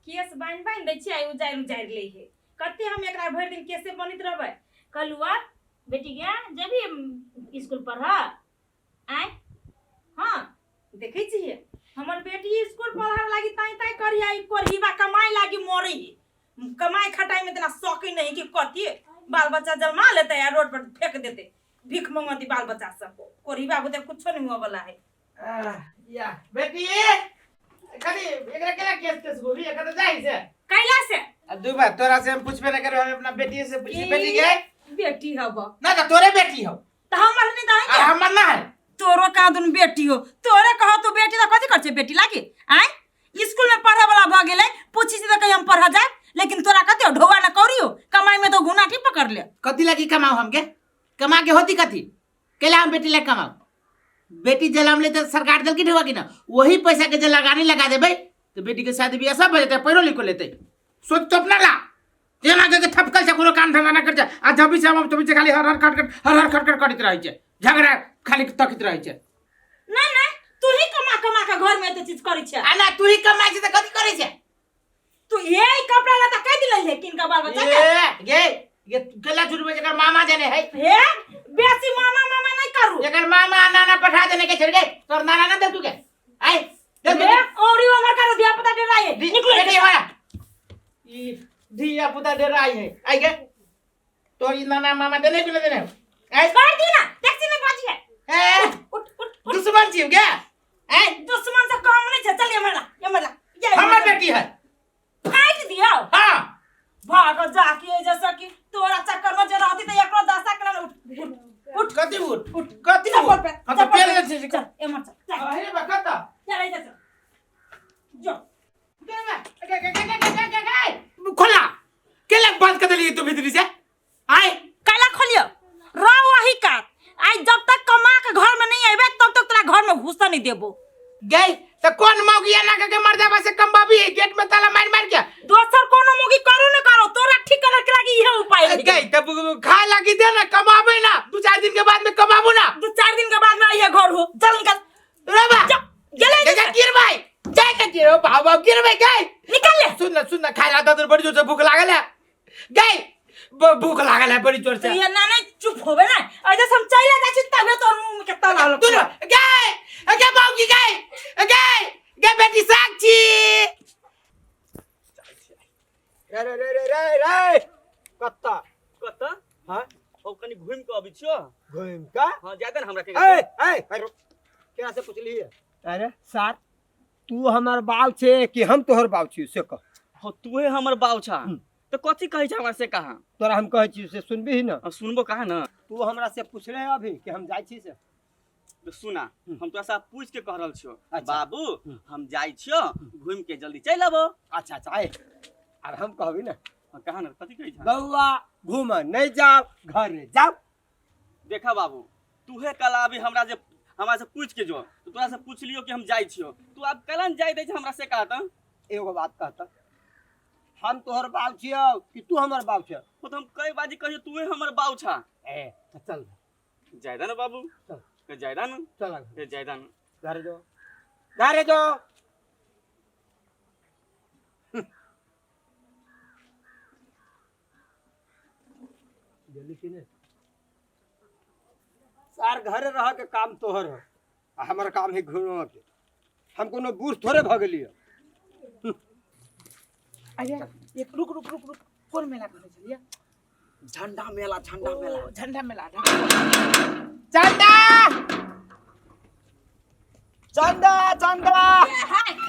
केस बान्हि बान्हि दै छियै, उजारि उजारि लै है। कते हम एकरा भरि दिन केसे बनैत रहबै? कलुआ बेटी गे, जेबही स्कूल पढ़? आँय, हाँ, देखै छियै हमर बेटी स्कूल पढ़ा लागी ताई ताई करिया, ई कोरहीबा कमाई लागी मरे है। कमाई खटाई में इतना शौक ही नहीं कि कथी बाल बच्चा जमा लेते या रोड पर फेंक देते, भीख मंगती बाल बच्चा सब। कोरहीबा बुते कुछो नहीं हुआ वाला है। या बेटी, कथी एकरा केना केस तेस गोभी एकर तऽ जाइ से कैला से? आ दू बार तोरा से हम पूछबे ना करबे, हम अपना बेटी से पूछबे। बेटी के बेटी हब। ना तऽ तोरे बेटी हौ। तऽ हमर नहीं तऽ आ हमर ना है। तोरो का दुन बेटी हो, तोरे कहो तू बेटी तऽ कथी कर छै बेटी लागी? आय स्कूल में पढ़े वाला भ गेलै, पूछी छी तऽ कही हम पढ़ जाए, लेकिन तोरा कते हो, ढोआ ना कौड़ी हो, कमाई में तो घुना ठीक पकड़ ले। कथी लागी कमाओ हमके? कमा के होती कथी? कैला हम बेटी ला कमाओ? बेटी जलम ले तो सरकार दल की ढुआ की ना, वही पैसा के जे लगाने लगा देबै तो बेटी के शादी बियाह सब हो जेतै, पढ़ो लिखो लेतै। सोच तो अपना ला तेना के थपकल छै, कोनो काम धंधा ना कर छै, आ जब से हम तभी से खाली हर हर खट खट हर हर खट खट करैत रहै छै, झगड़ा खाली तकित रहै छै। ना ना, तू ही कमा कमा के घर में एते चीज करै छै। आ ना तू ही कमाइ छै तऽ कथी करै छै? तू ये कपड़ा लत्ता कह दिलै है किनका बाल बच्चा के? ए गे ये गला झुरबे जकर मामा देने है। हे, बेसी मामा मामा नहीं करू। जकर मामा नाना पठा देने के छड़ गए, तोर नाना ना दे तू के आय दे हे, और you हमर का धिया पुता डराई है। निकलो। बेटी हमारा ई धिया पुता डराई है। आई गे, तोर ई नाना मामा देने कि ना देने आय? कर दी ना, देखছি ना बाजी है। ए उठ उठ उठ। दुश्मन छी गे आय। दुश्मन से काम नहीं छै, चल ये मरला ये मरला ये। हमर बेटी है। फाइट दियो। हां। भाग जाके जैसा कि तोरा चक्कर में जे रहती त एकरो दशा केना। उठ उठ उठ। कथी उठ उठ कथी? चप्पल पे। हां तो चप्पल पेल पे। ले छै। चल एमर चल चल। अरे बा कत? चल ऐसे चल जो। खोला केला बंद कर देली तू भीतरी से आय। कैला खोलियो? रह वही का। आज जब तक कमा के घर में नहीं आबे तब तक तोरा घर में घुसा नहीं देबो। गई तो कौन मौगी ना के मर जाबा से कम बाबी है गेट में ताला मार मार के। दोसर कोनो मौगी करो न करो, तोरा ठीक करे के लागी इहे उपाय है। गई तब खा लगी दे ना, कमाबे ना, दो चार दिन के बाद में कमाबू ना। दो चार दिन के बाद में आइए घर हो, चल निकल। रबा जा गेले। जा गिर भाई जाय के गिर बाबा गिर भाई गई। निकल ले। सुन ना सुन ना, खाए ला तो बड़ी जोर से भूख लागल है गई, भूख लागल है बड़ी जोर तो से। ये ना नहीं चुप होबे ना, ऐसे हम चले जा छी तबे तोर मुंह के ताला तू गए गए बाबू गए गए गए बेटी साक्षी। रे रे रे रे रे रे, कत्ता? कतऽ? हाँ। ओ कनि घुमि कऽ अबै छियौ। घुमि कऽ? हाँ, जाय दे ने हमरा के। ए ए अरे, केना से पुछली है? अरे सार, तू हमर बाप छे कि हम तोहर बाप छी से कह। हो, तूहे हमर बाप छा। तऽ कथी कहै छै हमरा से कहाँ? तोरा हम कहै छी से सुनबी ना? अब सुनबो कहाँ ना। तू हमरा से पूछले अभी कि हम जाइ छी से? तो सुना, हम तोरा से पूछ के कह रहल छियो। अच्छा। बाबू, हम जाइ छियो घुमि के जल्दी चलि अबो। अच्छा अच्छा, आए आब हम कहबी ना। हाँ, कहाँ ना, कथी कहै छा? बौआ, घूम नहीं जाओ, घर जाओ। देखा बाबू, तूहे कल अभी हमरा जे हमरा से पूछ के जो तो तोरा से पूछ लियो कि हम जाइ छियो, तू आब कलन जाइ दै छै हमरा से कहा तऽ? एगो बात कहता, हम तोहर बाप छियो कि तू हमर बाप छियो? ओ तो हम कई बाजी कहियो, तूहे हमर बाऊ छा। ए तऽ चल। जायदा ना बाबू। चल। तो जायदा ना। चल। तो जायदा ना। घरे जो, घरे जो। जल्दी की ने सार, घरे रह के काम तोहर है आ हमर काम है घूमे के। हम कोनो बूढ़ थोड़े भऽ गेलियै। अरे एक रुक रुक रुक रुक, कोन मेला कहने छलियै? झंडा मेला, झंडा मेला। ओ, झंडा मेला। चंदा चंदा चंदा।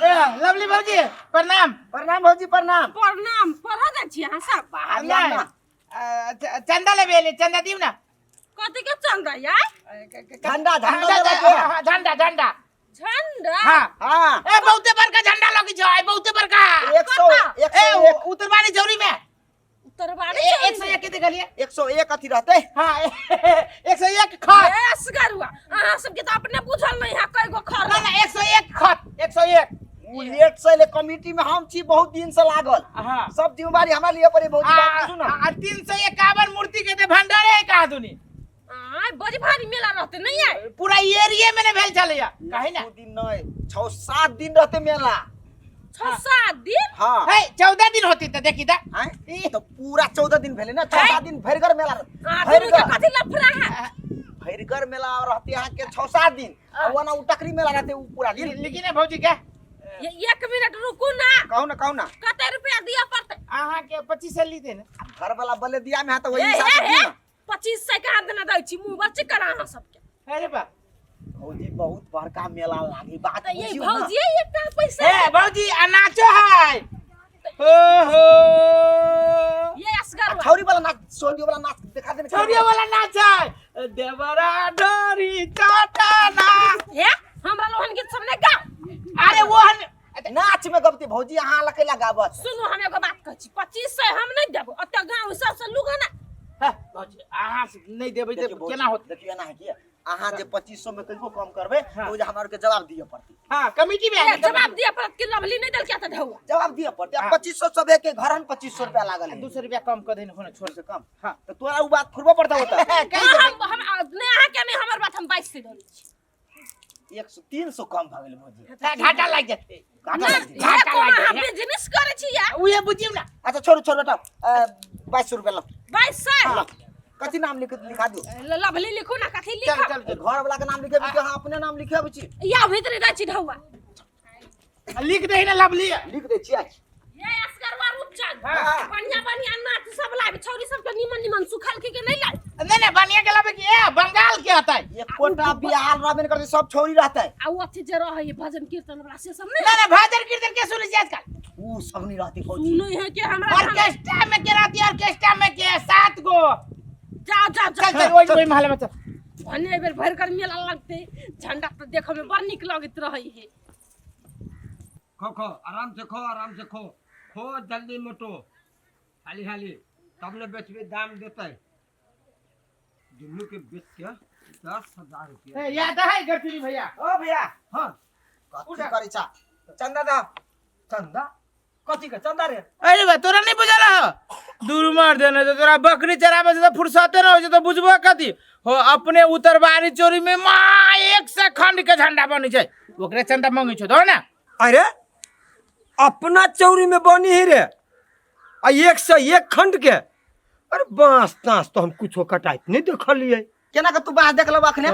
ए लवली भौजी, प्रणाम। प्रणाम भौजी, प्रणाम। प्रणाम। पढ़ऽ जाइ छी अहाँ सब? बाहर नहीं। ना। चंदा लेबे एलियै, चंदा दियौ ना। कथी के चंदा यार? झंडा, झंडा लेबे के। हाँ, झंडा झंडा। झंडा? हाँ। हाँ। ए बहुते बड़का झंडा लगी छौ, ए बहुते बड़का। एक सौ एक ए सौ एक। उतरबानी चौरी में। उत्तरवारी? ए, 101 के देखलियै। 101 अथी रहते। हाँ, 101 खत। असगरुआ, अहाँ सबके तऽ अपने बुझल नहीं है कय गो खर। ना ना, 101 खत, 101। उ लेट से ले, कमिटी में हम छी बहुत दिन से लागल। हाँ। सब जिम्मेवारी हमरा लिए पड़े भौजी, बात बुझू ना। आ 351 मूर्ति के ते भंडारे है कहाँ दुनी। आय, बड़ी भारी मेला रहते नहीं है? पूरा एरिया में ने भेल छलैया कहे ना। दू दिन नहीं, 6 7 दिन रहते मेला। 6-7 दिन। हाँ। है 14 दिन होती त देखी त। आँय? तो पूरा 14 दिन भेलै ना, 14 दिन भरिगर मेला रहतै। आ दुनू के भरिगर कथी लफड़ा है? भरिगर मेला रहते अहाँ के 6-7 दिन, आ ओना उ टकरी मेला रहते उ पूरा दिन। लेकिन है भौजी के ये 1 मिनट रुकू ना। कहू ना, कहू ना। कते रुपया दिया पड़तै? अहाँ के 25 सौ ली दे ना। घर वाला बले दिया में है तो वही ए, हिसाब से ए, दियो ए, ना। 25 सौ कहाँ देना दै छी, मुँह बच्ची करा अहाँ सबके। अरे बा भौजी बहुत बड़का मेला लागी बात तऽ ये बुझियौ ना। भौजी एकटा पैसा ए भौजी आ नाचो है हो हो। ये असगर आ छौरी वाला नाच, सोनियो वाला नाच देखा देने। छौरियो वाला नाच है देवरा डोरी चटना। हे हमरा लोहन गीत सब नहीं गाओ। अरे वो हन नाच में गबती भौजी अहाँ लकेला गाबत। सुनू हम एगो बात कहै छी, 25 सौ हम नहीं देबो, ओतऽ गाँव सबसँ लुगा ना। हाँ, भौजी अहाँ से नहीं देबै देखियौ तऽ भौजी, केना होत? देखियौ एना है कि अहाँ जे 2500 में कनिको कम करबै हाँ। तो जे हमरा आरके जवाब दिअ पड़तै। हाँ कमिटी में ए, जवाब दिअ पड़त कि लवली नहीं देलकै तऽ ढौआ। जवाब दिअ पड़तै। आ हाँ। 2500 सब एक घर हम 2500 रुपया लागल है। 200 रुपया कम कर देने होने छोड़ से कम। हाँ। तो तोरा उ बात फुरबो पड़तौ ओतऽ। कहि हाँ, देबै। हम हम नहीं अहाँ के नहीं हमर बात हम 22 सौ दै छी। 100 300 कम भऽ गेल भौजी। हाँ, घाटा लागि जेतै। घाटा ना, लागि जेतै। हे घाटा कोनो लागि अहाँ गेल। बिजनेस करै छी या? उहे बुझियौ ना। अच्छा छोड़ू छोड़ू बेटा, 2200 रुपया लो। 22 सौ? लो। कथी नाम लिख लिखा दियौ? लवली लिखू ना, कथी चल लिखब? चल चल घर वाला के नाम लिखेबी कि अहाँ अपने नाम लिखेबै छी? या भीतरी दै छी ढौआ। लिख दे ना लवली। लिख दै छियै। ये असगरवा रूपचंद, हाँ। बढ़िया बढ़िया नाच सब लाबे, छौरी सबके निमन निमन सुखल के के नहीं लाबे। नहीं नहीं बनिया के लाबे कि ए बंगाल के हतै। एकोटा बिहार रहबे नहि करतै, सब छौरी रहतै। आ उ अथी जे रहै है भजन कीर्तन वाला से सब नहीं ना ना भजन कीर्तन के सुनै छी आजकल? उ सब नहि रहतै भौजी। सुनै है कि हमरा ऑर्केस्ट्रा में के रहती, ऑर्केस्ट्रा में के 7 गो। जाओ जाओ चल जाओ। चल वही वही महल में चल। भने एहि बेर भरि कर मेला लगतै, झंडा तऽ देखऽ में बड़ नीक लगैत रहै है। खो खो आराम से खो, आराम से खो खो, जल्दी मोटो हाली हाली तब ने बेचबे दाम देते। दुनू के बेच के 10,000 रुपया। ए याद है गरचुनी भैया? ओ भैया। हाँ। कथी करै छा? चंदा दा। चंदा कथी के चंदा रे? अरे बा तोरा नहीं बुझल हो? दूर मार देने तो तोरा बकरी चराबे से तो फुर्सते न हो तो बुझबो कथी हो। अपने उतरबारी चोरी में माँ 1 से खंड के झंडा बनी छै, ओकरे चंदा मांगे छो दो ना। अरे अपना चौरी में बनी ही रे, आ 1 से 1 खंड के। अरे बांस तांस तो हम कुछो कटाइत नहीं देखलिए। केना के तू बाँस देख लेबो अखने?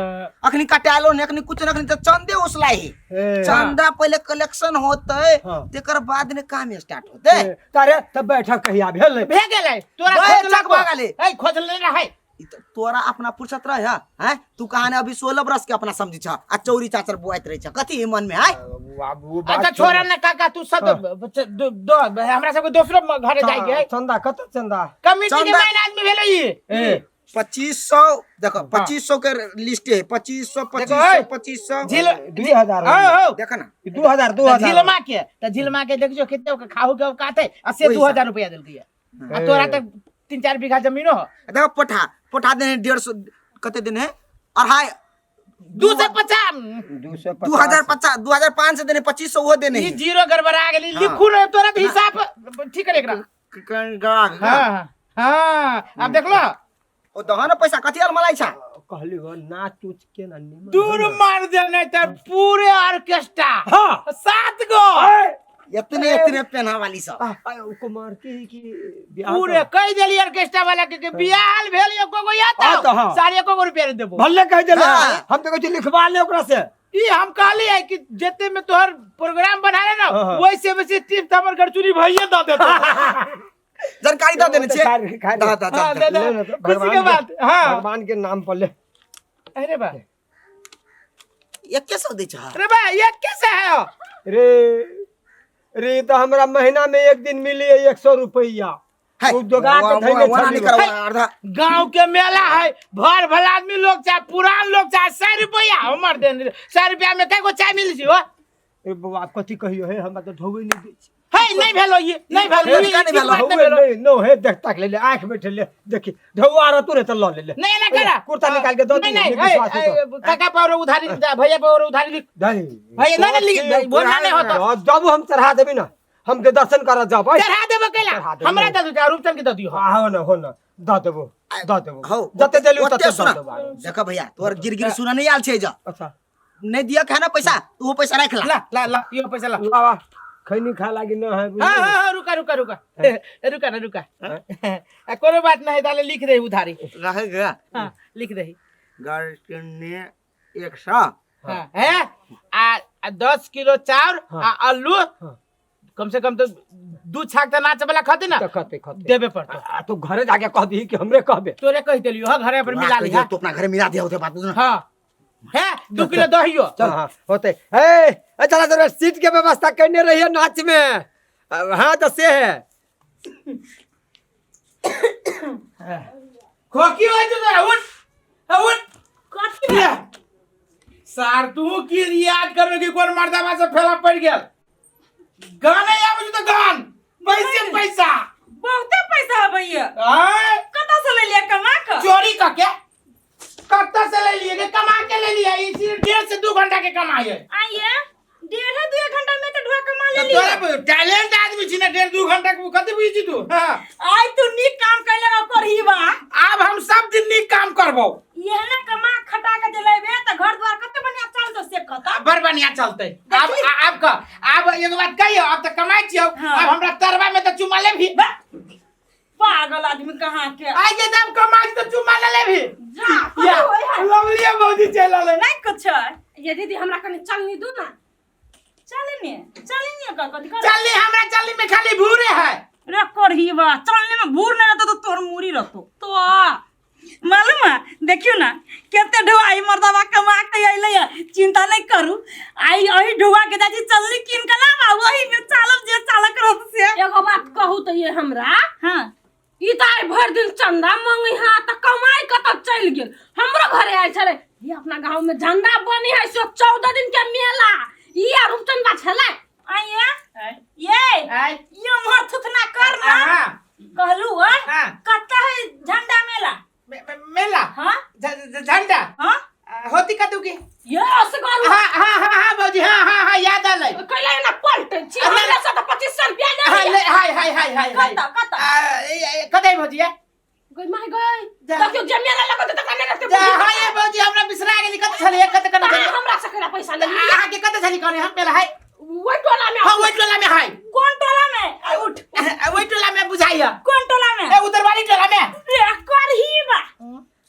अखनी कटालो ने, अखनी कुछ ने, अखनी तऽ चंदे उसलाई है। चंदा पहिले कलेक्शन होतै, हाँ। तेकर बाद ने काम स्टार्ट होतै। तारे तब बैठक कहिया भेलै? भे गेलै तोरा बैठक खोजलक भऽ गेलै। ए खोजले रहै। ई तऽ तोरा अपना फुर्सत रह हैं? तू कहा ने अभी 16 बरस के अपना समझी छ आ चौरी चाचर बुआइत रहे छ, कथी मन में है? बाबू बात अच्छा छोड़ा ना काका, तू सब दो हमरा सबके दोसरो घरे जाय के है। चंदा कत चंदा? कमिटी के चंदा- मेन आदमी भेलै ई। ए 2500 देखो, 2500 के लिस्ट है, 2500 2500 2500 झील 2000 हो हो देखो ना। 2000 2000 झीलमा के त झीलमा के देखियो किते ओके खाहु के औकात है, आ से ओहि 2000 रुपया देलकै आ तोरा त 3-4 बीघा जमीनो हो। देखो पोठा पोठा देने 150 कते देने है? अढ़ाई 250 250 2050 2500 देने, 2500 वो देने ई है। जीरो गड़बड़ा गेली। हाँ। लिखू ने तोरा त हिसाब ठीक करे एकरा। हाँ हाँ अब देख लो। ओ दह न पैसा कथी आल मलाई छा? कहली हो नाच उच के ना निमन दूर हो ना। मार देने त पूरे ऑर्केस्ट्रा हाँ 7 गो इतने इतने पहना वाली सब। आ, आ, उ कुमार की की बियाह पूरे कर- कह देली ऑर्केस्ट्रा वाला के बियाह भेल एको गो या हाँ तो तो हाँ। साढ़े एको गो रुपया नहीं देबो। भले कह देले। हाँ। हम तो कहै छी लिखवा ले ओकरा से। ई हम कहली है कि जेते में तोहर प्रोग्राम बना रहे ना, हाँ, हाँ। वैसे वैसे टिप हमर गरचुनी भैया दे देते। जानकारी दऽ देने छियै। खाली- दऽ दऽ हाँ, दऽ दे दऽ। दे। ले ले तो खुशी के भगवान बात हाँ। भगवान के नाम पर ले। अरे बा एके सौ दै छ। अरे बा ये कैसे है हो? रे रे तो हमरा महीना में एक दिन मिली है 100 रुपया। है, उ जोगा के वो- धैले वो- वो छली। नहीं करब, आधा गांव के मेला है, भर भला आदमी लोग चाहे पुरान लोग चाहे 100 रुपया हमर देन, 100 रुपया में कई गो चाय मिल छी हो? ए बौआ कथी कहियो हे, हमरा तो ढोबे नहीं दै छै। है नहीं भेलो ये नहीं भेलो ई ये नहीं भेलो, बात नहीं ढोबे भेलो। नहीं नो हे देख ताक ले ले आंख बैठे ले देखी ढोआ रह तू रे तो ल ले ले। नहीं नहीं करा कुर्ता निकाल के दो नहीं तू, नहीं नहीं विश्वास है, हो है, काका पावर उधारी भैया पावर उधारी लिख। नहीं भैया, नहीं, नहीं, लिख, बोलना नहीं होता। हाँ, जब हम चढ़ा देबी ना हम के दर्शन करऽ जब चढ़ा देबो कैला? चढ़ा देबो। हमरा दे दू, रूपचंद के दे दियो। हाँ हो ना हो ना दऽ देबो दऽ देबो। हौ जते देलू ओते तते दऽ सुना। देबो आरो। देख भैया तोहर गिर गिर सुना नहीं आयल छै जा। अच्छा। नहीं दिया खाना पैसा तू वो पैसा रख ला। ला ला ला यो पैसा ला। लावा। खैनी खा लागी न है हाँ बुझलियै? हाँ हाँ रुका रुका रुका रुका ना रुका आ, कोनो बात नहीं ताले लिख दे उधारी रह गया हाँ लिख दे घर के 100 हाँ है आ आ 10 किलो चाउर हाँ। आ आलू हाँ। कम से कम तो दू छाक तो नाच वाला खते ना तो खते खते देबे पड़तो आ तो घरे जाके कह दही कि हमरे कहबे तोरे कह देलियो हाँ घरे पर मिला ली तू अपना घरे मिला दिया होते बात बुझना हाँ है 2 किलो दहियो चल हाँ होते ए ए चला जरा सीट के व्यवस्था करने रहिए नाच में हाँ तो से है खोकी हो जो तोरा उठ हाँ, उठ कथी भेल? सार तू की याद करबे कि कोन मर्दाबा से फेला पड़ गेल गाने आबै छै तो गान पैसे पैसा बहुते पैसा अबैया आय कतऽ से लेलियै कमा कऽ चोरी करके कत्ता से ले लिए के कमा के ले लिया इसी 1.5 से 2 घंटा के कमाई है आइए डेढ़ दू घंटा में तो ढोआ कमा तो लेली तोरा टैलेंट आदमी छी ना 1.5 2 घंटा के कते बुझी छी तू हाँ आइ तू नीक काम कैले करही बा आब हम सब दिन नीक काम करबो इहे ना कमा खटा के जे लेबे त घर द्वार कते बढ़िया चलतो से कत बड़ बढ़िया चलते अब अब कह अब एगो बात कहियो अब तो कमाई छियो हाँ। अब हमरा तरवा में तो चुमा ले भी पागल आदमी कहाँ के आई जे तब कमाई तो चुमा ले भी जा या कतौ होय है लवली भौजी चल आले नहीं कुछ है ये दीदी हमरा कनी चलनी दू ना चले ने चले ने का कथी कर चलनी हमरा चलनी में खाली भूरे है रे करही बा चलने में भूर नहीं रहतो तो तोर मूरी रहतो तो आ मालूम है देखियो ना केते ढुआ ई मर्दबा कमा के अइले है चिंता नहीं करू आई अही ढुआ के जाची चलनी कीन के लावा वही में चालब जे चालक रहत से एगो बात कहू तो ये हमरा हां ई तऽ आइ भरि दिन चंदा मांगे हा तऽ कमाई कतऽ चलि गेल हमरो घरे आयल छलै ये अपना गाँव में झंडा बनी है से 14 दिन के मेला ई आ रूपचंदा छलै आइए ये आय ये मोर थुथना कर ना हाँ कहलू है हाँ कत्ता है झंडा मेला मेला हाँ झंडा हाँ होती कतू की ये असगर हाँ हाँ हाँ हाँ भौजी हाँ हाँ हाँ याद आलै कैला एना पलटै छी अरे- हमरा से तऽ 2500 रुपया हाँ ले ले हाय हाय हाय हाय हाय कत्ता कत्ता कतै भौजी ये गई my गई जा। देखियो जे मेला लगत तकरा नहि रहतै जा हाँ ये भौजी हमरा बिसरा गेली कत छली कत कत अहाँ हमरा से केना पैसा ले लिअ अहाँ के कत छली कहने हम मेला हाय ओहि टोला में हाँ ओहि टोला में हाय कौन टोला में आ, उठ ओहि टोला में बुझाइया कौन टोला में ए उधरवाली टोला में रे करही बा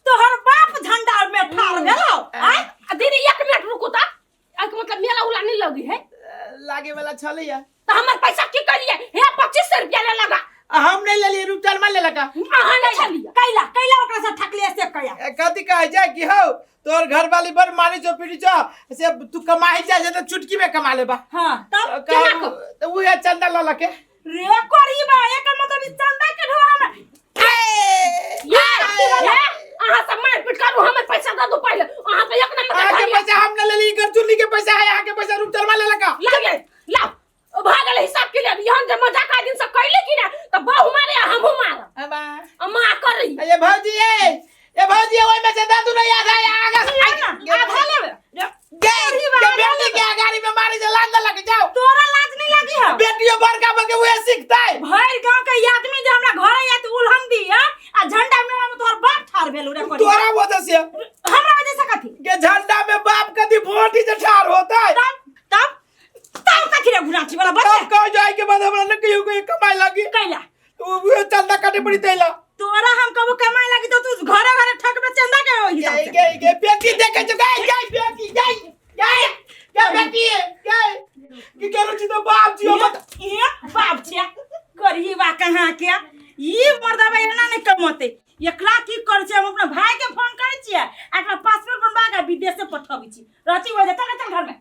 तोहर बाप झंडा में ठाड़ भेलौ आय आ दीदी एक मिनट रुकू तऽ एहिके मतलब मेला उला नहीं लगी है लागे वाला छलैया तऽ हमर पैसा की करिए हे 2500 रुपया ले लगा हम नहीं लेलिए रूपचल मान लेलका अहाँ नहीं छलिए कैला कैला ओकरा से ठकलिए से कया कथी कहै छै कि हौ तोहर घर वाली बड़ मानी छौ पीटी छौ से तू कमाई जाइ छै तऽ चुटकी में कमा लेबा हां तब कहू तऽ उहे चंदा लऽ लके रे करही बा एकर मतलब ई चंदा के ढोआ हमरा ये हे अहाँ सब मार पीट करू हमर पैसा दऽ दू पहिले अहाँ तऽ एक नंबर अहाँ के के पैसा हम न लेली गरचुन्नी के पैसा है अहाँ के पैसा रूपचल मान लेलका लागे लाओ भऽ गेलै हिसाब के लिए यहाँ जे मजाक आइ दिन से कैले कि ना तऽ बहु मारे आ हमहूँ मारब अम्मा करी ए भौजी ए ए भौजी ओइ में से दे दू नहीं आधा आगा ना आधा लेबे गे के बेटी के गाड़ी में मारे से लाद लग जाओ तोरा लाज नहीं लागी है बेटियों बड़का बके उहे सीखतै भरि गांव के ई आदमी जे हमरा घरे आयत उल्हन दी है आ झंडा मेला में तोहर बाप ठाड़ भेल रे करी तोरा वजह से हमरा वजह से कथी के झंडा में बाप कदी वोट ही ठाड़ होता है तब तब तब कथी रे घुराची वाला बच्चा तब कह जाए के बाद हमरा न कहियो कोई कमाए लगी कैला तो उहे चंदा काटे पड़ी तैला तोरा हम कबो कमाए लगी तो तू घरे घरे ठकबे चंदा के ओहि हिसाब गई से गई गई बेटी देखे जो गई गई बेटी गई गई गई बेटी गई की करू छी तो बाप जी मत ये बाप छिया करही बा कहाँ के ई मर्दबा एना नहीं कमते एकरा की करै छै हम अपना भाई के फोन करै छियै आ एकरा पासपोर्ट बनवा के विदेश से पठबै छी रहती वजह चल चल घर में